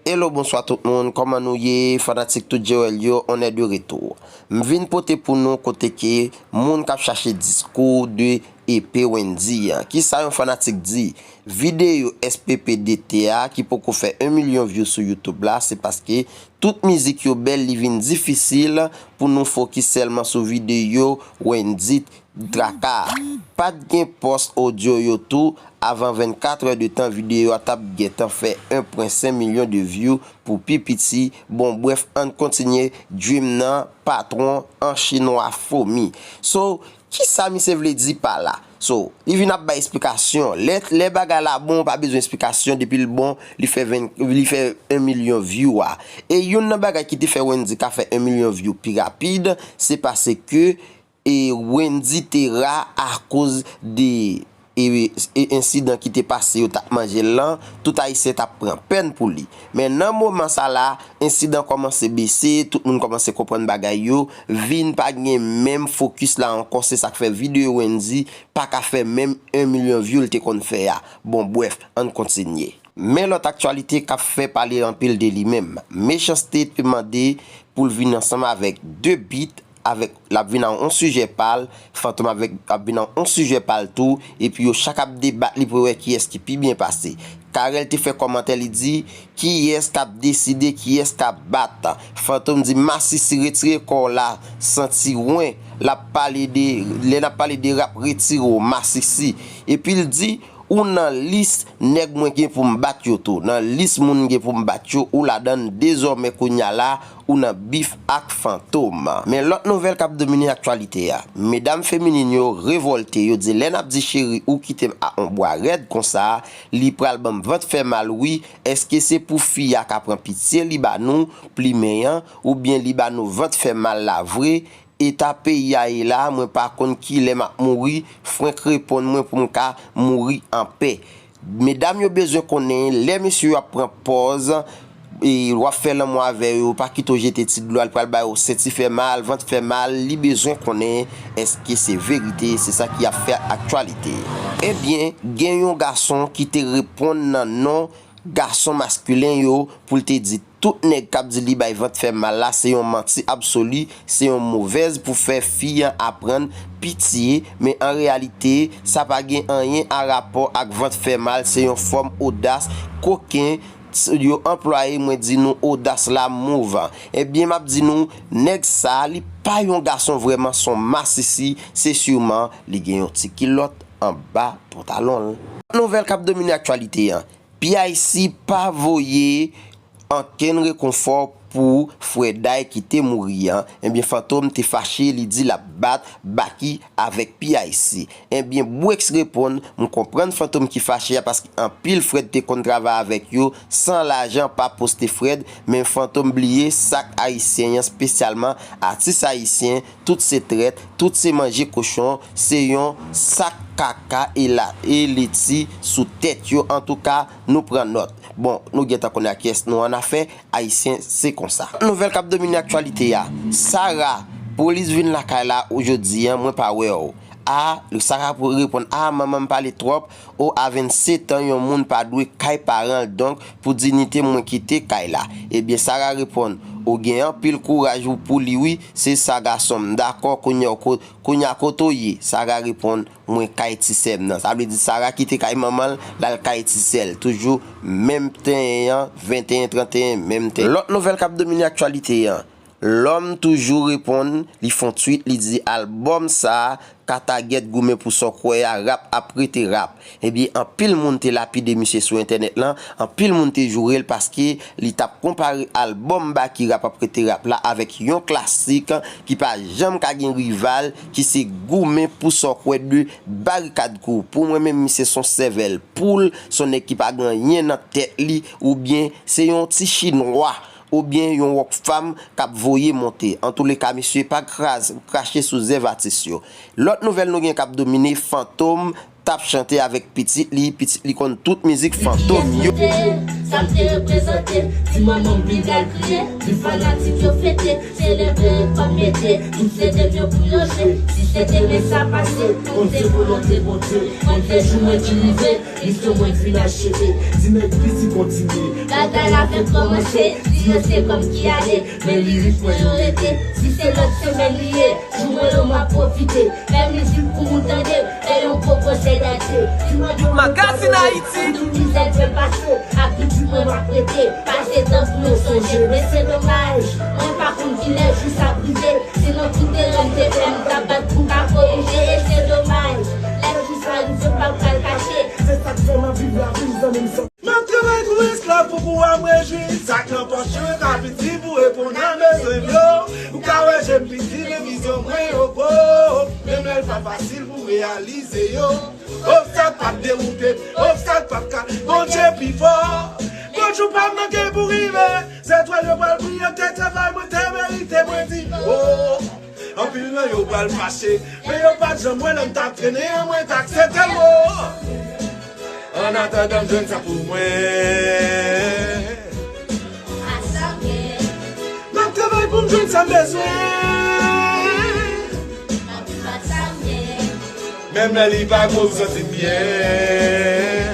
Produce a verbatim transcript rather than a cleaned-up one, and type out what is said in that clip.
Hello, bonswa tout moun, kòman nou ye? Fanatik tout Jewel yo, on est de retour. M vin pote pou nou kote ke moun k ap chache diskou de E P Wendy an. Kisa yon fanatik di? Videyo S P P D T a ki poko fè yon milyon view sou YouTube la, se paske tout mizik yo bèl, li vin difisil pou nou fokis sèlman sou videyo Wendy Traka. Pa t gen pòs odyo yo tou, avan vennkat è de tan videyo a t ap gentan fè en pwen senk milyon de view pou pi piti. Bon, brèf, ann kontinye dream nan, patwon, an chinwa, fomi. So, kisa misye vle di pa la? So, li vin ap bay esplikasyon. Lè, lè bagay la bon, pa bezwen esplikasyon, depi l bon, li fè ven, li fè en milyon view a. E youn nan bagay ki te fè Wendy ka fè en milyon view pi rapid, se paske e Wendy te ra akoz de e, e ensidan ki te pase yo t ap manje l lan, tout Ayisyen t ap pran pèn pou li. Men nan moman sa la, ensidan kòmanse bese, tout moun kòmanse konprann bagay yo, vin pa gen menm fokis la ankò, se sa k fè videyo Wendy pa ka fè menm en milyon view l te konn fè a. Bon, brèf, ann kontinye. Men lòt aktyalite k ap fè pale anpil de li menm. Mechanste te mande pou l vin ansanm avèk de bit, avèk, l ap vin ak yon sijè pa l, Fantom avèk, ap vin ak yon sijè pa l tou, epi yo chak ap debat li pou yo wè kiyès ki pi byen pase. Carel te fè kòmantè, li di, kiyès k ap deside, kiyès k ap bat? Fantom di, masisi, retire kò w la, santi wen, l ap pale de, lè n ap pale de rap, retire w, masisi. Epi l di, ou nan lis nèg mwen gen pou m bat yo tou. Nan lis moun gen pou m bat yo, ou ladan l dezòmè kounya la, ou nan bif ak Fantom. Men lòt nouvèl k ap domine aktyalite a. Medam feminin yo revòlte, yo di lè n ap di cheri ou kite m ak yon bwa rèd konsa, li pral ban m vant fè mal wi. Èske se pou fi a ka pran pitye li ba nou, plimen an, oubyen li ba nou vant fè mal la vre? Eta peyi a ye la, mwen pa konn kilè m ap mouri, frenk reponn mwen pou m ka mouri anpè. Medam yo bezwen konnen, lè mesye yo ap pran pòz, e w ap fè lanmou avè yo, pa kite w jete ti dlo a, l pral ba yo senti fè mal, vant fè mal, li bezwen konnen èske se verite, se sa ki ap fè aktyalite. Ebyen, gen yon gason ki te reponn nan non gason maskilen yo pou l te di tout nèg k ap di li bay vant fè mal la, se yon manti absoli, se yon movèz pou fè fi an aprann pitye, men an reyalite, sa pa gen anyen a rapò ak vant fè mal, se yon fòm odas koken yo anplwaye, mwen di nou odas la move. Ebyen, m ap di nou, nèg sa, li pa yon gason vrèman, se yon masisi, se siman li gen yon ti kilòt anba pantalon l. Nouvèl k ap domine aktyalite an. P I C pa voye ankenn rekonfò pou frè Day ki te mouri an. Ebyen, Fantom te fache, li di l ap bat Baky avèk P I C. Ebyen, Bwex reponn, m konprann Fantom ki fache a, paske anpil Fred te konn travay avèk yo san lajan, pa poste Fred, men Fantom bliye sak ayisyen an, espesyalman atis ayisyen, tout se trèt, tout se manje kochon, se yon sak kaka e la, e leti sou tèt yo. Antouka, nou pran nòt. Bon, nou gentan konnen ak kiyès nou annafè, ayisyen se konsa. Nouvèl k ap domine aktyalite a. Sara, polis vin lakay la jodi a, mwen pa wè w. A, Sara pou reponn, a, manman m pale twòp, o, a vennsetan yon moun pa dwe kay paran l, donk, pou diyite m mwen kite kay la. Ebyen, Sara reponn, ou gen anpil kouraj ou pou li wi, se sa gason m, dakò, kounye a w ko-, kounye a kote w ye? Sara reponn, mwen kay ti sè m nan. Sa vle di Sara kite kay manman l, l al kay ti sè l. Toujou menm tenyen an, venteyen tranteyen, menm tenyen. Lòt nouvèl k ap domine aktyalite an. Lòm toujou reponn, li fè yon tweet, li di albòm sa, Katagèt goumen pou sa w kwè a, rap ap rete rap. Ebyen, anpil moun te lapide misye sou entènèt lan, anpil moun te joure l paske li t ap konpare albòm Baky, Rap ap rete rap la avèk yon klasik ki pa janm ka gen rival, ki se Goumen pou sa w kwè de Barikad Crew. Pou mwen menm, misye se yon sèvèl poul, se yon nèg ki pa gen anyen nan tèt li, oubyen se yon ti chinwa, oubyen yon Rockfam k ap voye monte. Antouleka, mesye, pa kraz-, krache sou zèv atis yo. Lòt nouvèl nou gen k ap domine, Fantom t ap chante avèk pitit li, pitit li konn tout mizik Fantom yo. Sa m te reprezante, di manman m vin al kriye, di fanatik yo fete, selebre kòm mete, tout se demen pou yo jwe, si se demen sa pase, konn se volonte Bondye, konn se jou mwen ki rive, misyon mwen fin acheve, di nèg piti kontinye, bagay la fèk kòmanse, di yo se kòm ki ale, men lirik mwen yo rete, si se lòt semèn li ye, jou mwen yo m ap pwofite, fè mizik pou moun tande, fè yon gwo konsèy Adye. Di mwen yo Magazine Haïti. Tout mizè m fè pase, ak pitit mwen m ap rete, pase tan pou yo sonje, men se domaj, mwen pa konn kilè jou sa rive, sinon tout erè m te fè m t ap bat pou m ka korije, e se domaj, lè jou sa rive m p ap ka l kache. Se sa k fè m ap viv lavi m zanmi m san. M ap travay kou esklav pou kou a m rejwi. Sa k nan pòch yo yo ka piti pou reponn a bezwen m yo. Ou ka wè je m piti men vizyon mwen yo gwo. Menm lè l pa fasil pou reyalize yo. Obstak p ap dewoute m, obstak p ap ka. Bondye pi fò. Gwo jou pa m manke pou rive. Zetwal yo pral briye, te travay mwen te merite mwen di o. Anpil nan yo pral fache, men yo pa t janm wè lè m t ap trennen an mwen t aksepte l o. Annatandan m jwenn sa pou mwen. M ap travay pou m jwenn sa m bezwen. Menm lè li pa gwo m santi m byen.